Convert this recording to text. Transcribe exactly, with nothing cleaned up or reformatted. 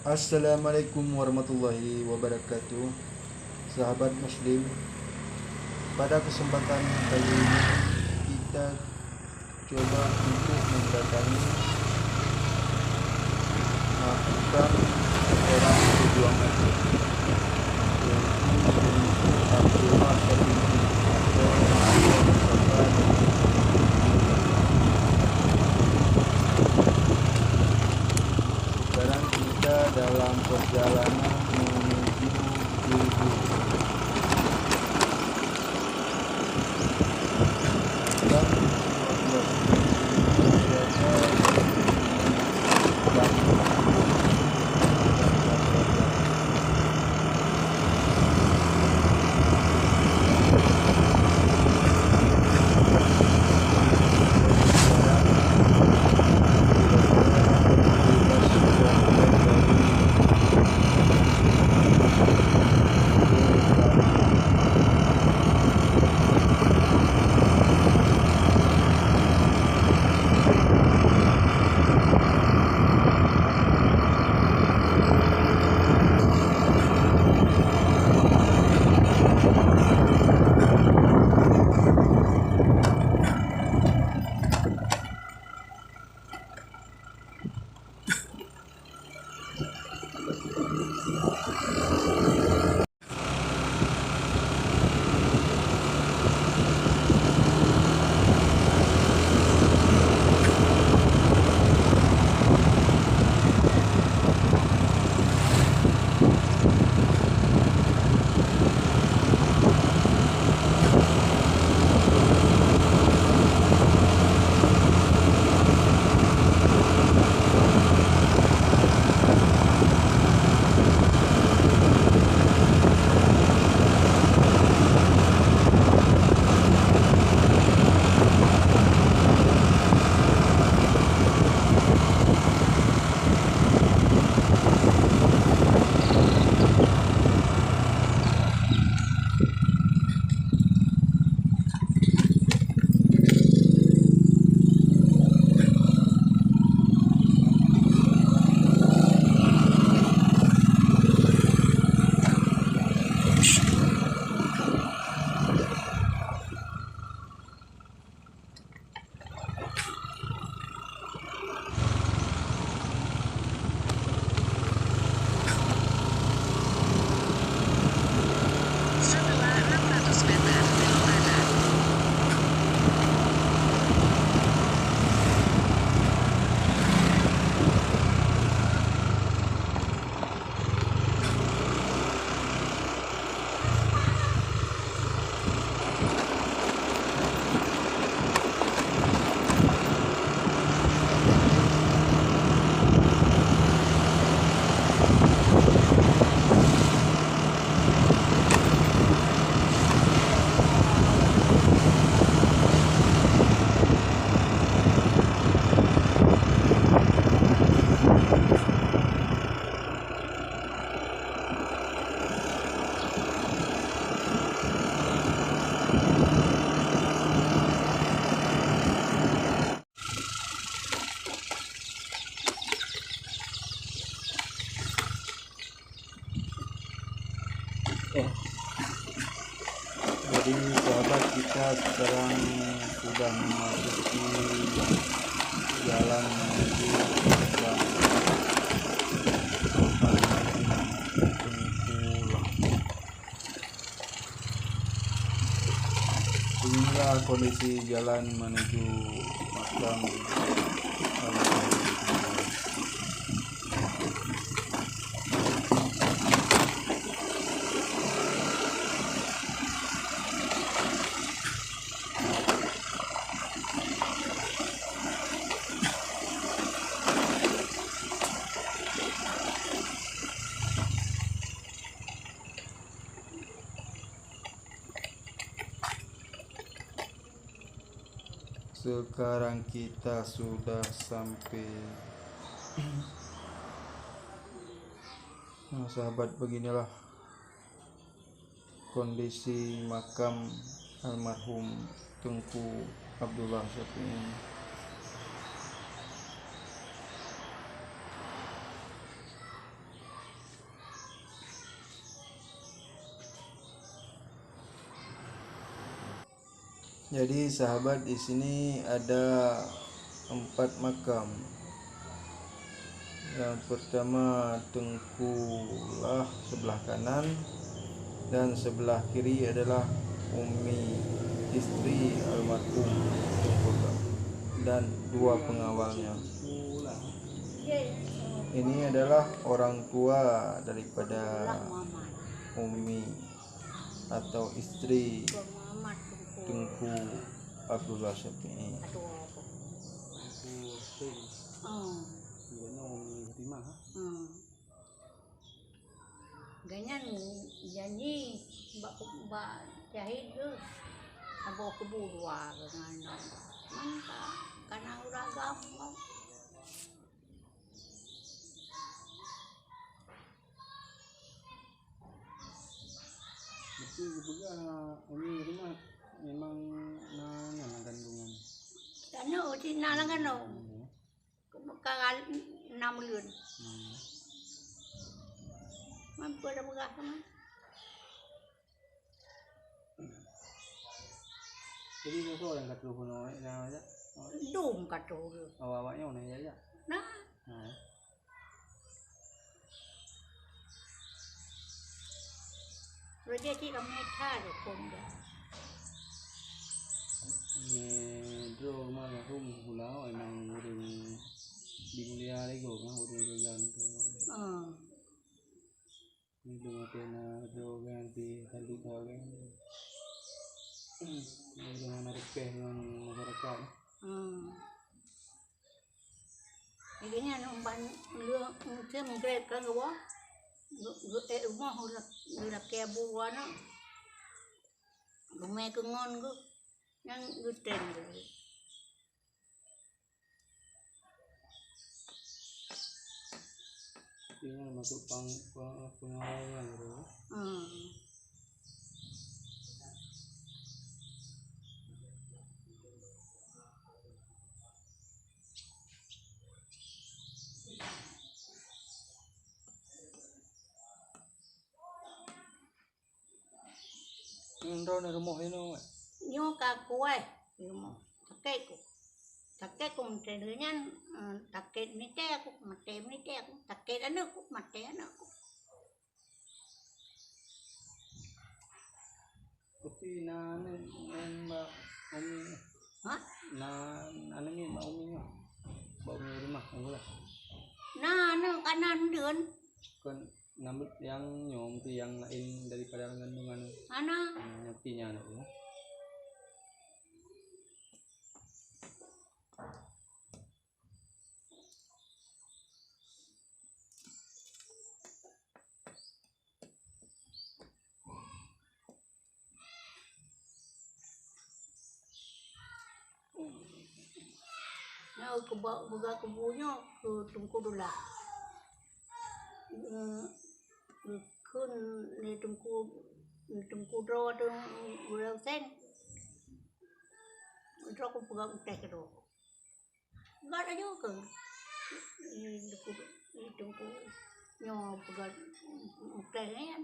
Assalamualaikum warahmatullahi wabarakatuh. Sahabat Muslim, pada kesempatan kali ini kita coba untuk mendatangi makam seorang pejuang Aceh, yaitu Teungku Abdullah Syafi'i atau Mustafa Nabi. Sekarang kita dalam perjalanan menuju Lubuk. Eh, jadi sahabat, kita sekarang sudah memasuki jalan menuju Bang. Inilah kondisi jalan menuju makam almarhum. Sekarang kita sudah sampai. Nah, sahabat, beginilah kondisi makam almarhum Teungku Abdullah Syafi'i. Jadi sahabat, di sini ada empat makam. Yang pertama Tengku Lah sebelah kanan, dan sebelah kiri adalah Umi, istri almarhum Tengku Lah, dan dua pengawalnya. Ini adalah orang tua daripada Umi atau istri Tengku Abdullah Syafi'i. Tengku Hussein. Hmm. Geutanyoe Umi Fatimah, ha? Hmm. Gobnyan janji bak, bak syahid geuh, saboh kubu dua geuh ngon nyoe. Mantap, kana ureueng agam. Beutôi geupeugah, Umi Fatimah memang na nyan lam kandungan. Aneuk cit na lam kandong. Hmm. Ka enam buleuen. Hmm. Mampu dah peugah sama. Jadi, soe nyang ka troh keunoe, ya, ya? Dum ka troh. Awak-awak nyoe na, ya, ya? Nah. Nah. Raja cit ramé that rukon dia. Nyoe droe almarhum Hula emang ureueng dimulia lé gob, ureueng reugan tu. Ah. Ni deungon teuh na droe kan, di kali droe kan. Ni deungon na reupeh ngon masyarakat. Hmm. Jadi nyan umban lheueh musim grep kan geuwoe. Geu-, geu-, eh, rumoh geulakée bu aneuk. Geumé keu ngon geuh. Nyan geutem geuh. Ini masuk pang-, pang-, pengawalan tu. Hmm. Nyoe droeneuh rumoh inoe, Mak? Nyoe ka kuéh rumoh. Sakét ku. Sakét ku meutée nyan, eh, sakét meutée ku, maté meutée ku. Sakét aneuk ku, maté aneuk ku. Tapi na aneuk nyan bak Umi. Hah? Na aneuk nyan bak Umi nyoe. Bak Umi rumah, Umi lah. Na aneuk ka nam buleuen. Kon Nyang, nyang nyoe meusti nyang laén daripada kandungan. Hana. Hmm, ngerti nyan, ya. Nyoe keuba-, peugah keubu nyoe keu Teungku Dula. Ehm, geukheun lé Teungku, Teungku droe teuh Gurée Husén. Droe kupeugah meutéh keudroe. Peugah laju keu Teungku, Teungku nyoe peugah meutéh nyan.